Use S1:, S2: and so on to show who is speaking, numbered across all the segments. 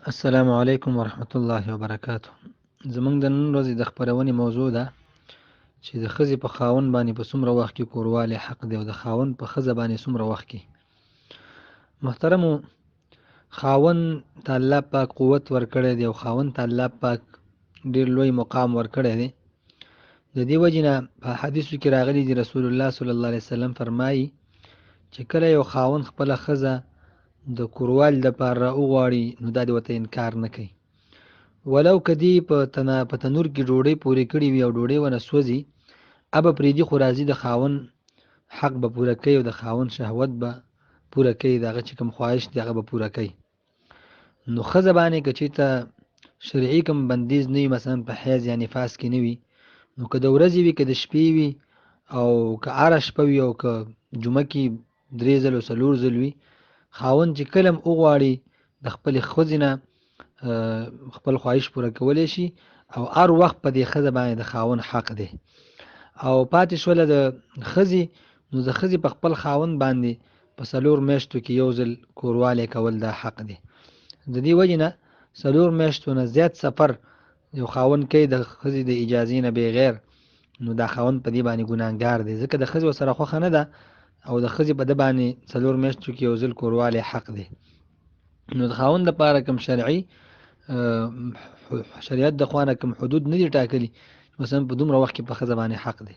S1: السلام علیکم ورحمت الله وبرکاته. زمونږ د نن ورځې د خپرونې موضوع ده چې د ښځې په خاوند باندې په څومره وخت کې کوروالی حق دی او د خاوند په ښځه باندې څومره وخت کې. محترمو، خاوند ته الله پاک قوت ورکړی دی او خاوند ته الله پاک ډیر لوی مقام ورکړی دی. د دې وجې نه په حدیثو کې راغلي دي، رسول الله صلی الله علیه وسلم فرمایي چې کله یو خاوند خپله ښځه د کوروالي دپاره را وغواړي نو دا دې ورته انکار نه کوي، ولو که دې په تنور کې ډوډۍ پورې کړې وي او ډوډۍ ونه سوځي ابه پرېږدي، خو راځي د خاوند حق به پوره کوي او د خاوند شهوت به پوره کوي، د هغه چې کوم خواهش دی هغه به پوره کوي. نو ښځه باندې که چېرته شرعي کوم بندیز نه وي، مثلا په حیض یا نفاس کې نه وي، نو که د ورځې وي که د شپې وي او که هره شپه وي او که جمعه کې 3 ځل او 4 ځل وي، خاوند چې کله هم وغواړي د خپلې ښځې نه خپل خواهش پوره کولی شي او هر وخت په دې ښځه باندې د خاوند حق دی. او پاتې شوله د ښځې، نو د ښځې په خپل خاوند باندې په 4 میاشتو کې یو ځل کوروالی کول دا حق دی. د دې وجې نه 4 میاشتو نه زیات سفر یو خاوند کوي د ښځې د اجازې نه بغیر، نو دا خاوند په دې باندې ګناهګار دی، ځکه د ښځې ورسره خوښه نه ده او د ښځې په ده باندې 4 میاشتو کې یو ځل کوروالی حق دی. نو د خاوند دپاره کوم شرعي شریعت د خوا نه کوم حدود نه دي ټاکلي، مثلا په دومره وخت کې په ښځه باندې حق دی.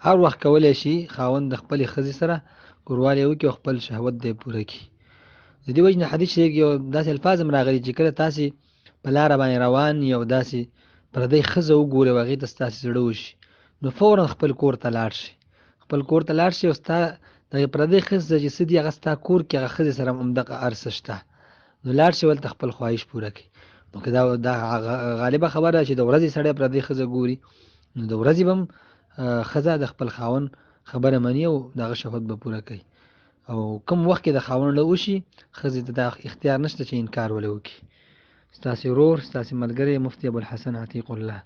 S1: هر وخت کولی شي خاوند د خپلې ښځې سره کوروالی وکړي او خپل شهوت دی پوره کړي. د دې وجې نه حدیث شریف کې یو داسې الفاظ هم راغلي چې کله تاسې په لاره باندې روان یې او داسې پردۍ ښځه وګورئ او هغې ته ستاسې زړه وشي، نو فورا خپل کور ته لاړ شئ، خپل کور ته لاړ شئ او ستا دغې پردۍ ښځې سره چې څه دي هغه ستا کور کې هغه ښځې سره هم همدغه هر څه شته، نو لاړ شئ هلته خپل خواهش پوره کړئ. نو که دا غالبه خبره ده چې د ورځې سړی پردۍ ښځه ګوري، نو د ورځې به هم ښځه د خپل خاوند خبره مني او د هغه شهوت به پوره کوي. او کوم وخت کې د خاوند له وشي ښځې ته دا اختیار نشته چې انکار ولې وکړي. ستاسې ورور، ستاسې ملګری مفتي ابوالحسن عتیق الله.